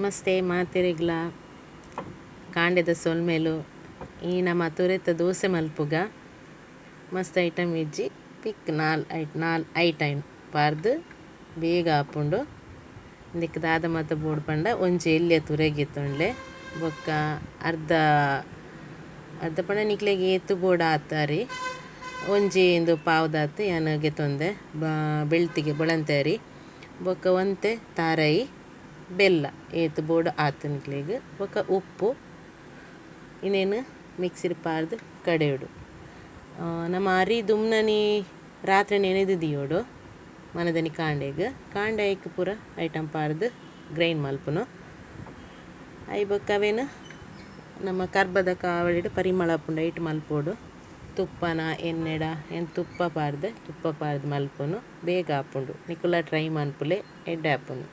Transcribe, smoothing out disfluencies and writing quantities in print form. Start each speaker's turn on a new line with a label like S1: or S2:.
S1: ನಮಸ್ತೆ ಮಾತೆರೆಗ್ಲ ಕಾಂಡೆದ ಸೊಲ್ಮೆಲು. ಈ ನಮ್ಮ ತುರೆತ ದೋಸೆ ಮಲ್ಪುಗ. ಮಸ್ತ್ ಐಟಮ್ ಇಜ್ಜಿ, ಪಿಕ್ ನಾಲ್ ಐಟ್ ನಾಲ್ ಐಟಮ್ ಪಾರ್ದ್ ಬೇಗ ಆಪುಂಡು. ಇಂದೆಕ್ ದಾದ ಮಾತ ಬೋಡು ಪಂಡ ಒಂಜಿ ಎಲ್ಯ ತುರೆ ಗೆತೊನ್ಲೆ, ಬೊಕ್ಕ ಅರ್ಧ ಅರ್ಧ ಪಂಡ ನಿಕ್ಲೆಗ್ ಏತ್ ಬೋಡು ಆತ್ ಅರಿ, ಒಂಜಿ ಇಂದು ಪಾವ್ದಾತ್ ಯಾನ್ ಗೆತೊಂದೆ ಬೆಳ್ತಿಗೆ ಬೊಳಂತೆ ಅರಿ, ಬೊಕ್ಕ ಒಂತೆ ತಾರಾಯಿ, ಬೆಲ್ಲ ಏತ್ ಬೋಡು ಆತ್ ನಿಕ್ಲೆಗ್, ಬೊಕ್ಕ ಉಪ್ಪು. ಇಂದೆನ್ ಮಿಕ್ಸಿಡ್ ಪಾರ್ದ್ ಕಡೆಯೊಡು. ನಮ್ಮ ಅರಿ ದುಮ್ನನಿ ರಾತ್ರೆ ನೆನೆದು ದಿಯೋಡು, ಮನದನಿ ಕಾಂಡೆಗ್ ಕಾಂಡೆ ಐಕ್ ಪೂರ ಐಟಮ್ ಪಾರ್ದ್ ಗ್ರೈಂಡ್ ಮಲ್ಪುನು. ಐ ಬೊಕ್ಕ ಅವೇನು ನಮ್ಮ ಕರ್ಬದ ಕಾವಳಿಡ್ ಪರಿಮಳ ಆಪುಂಡು ಐಟ್ ಮಲ್ಪೊಡು. ತುಪ್ಪನ ಎಣ್ಣೆಡ ಏನ್ ತುಪ್ಪ ಪಾರ್ದ್ ಮಲ್ಪುನು, ಬೇಗ ಆಪುಂಡು. ನಿಕುಲ ಟ್ರೈ ಮನ್ಪುಲೆ, ಎಡ್ಡೆ ಆಪುಂಡು.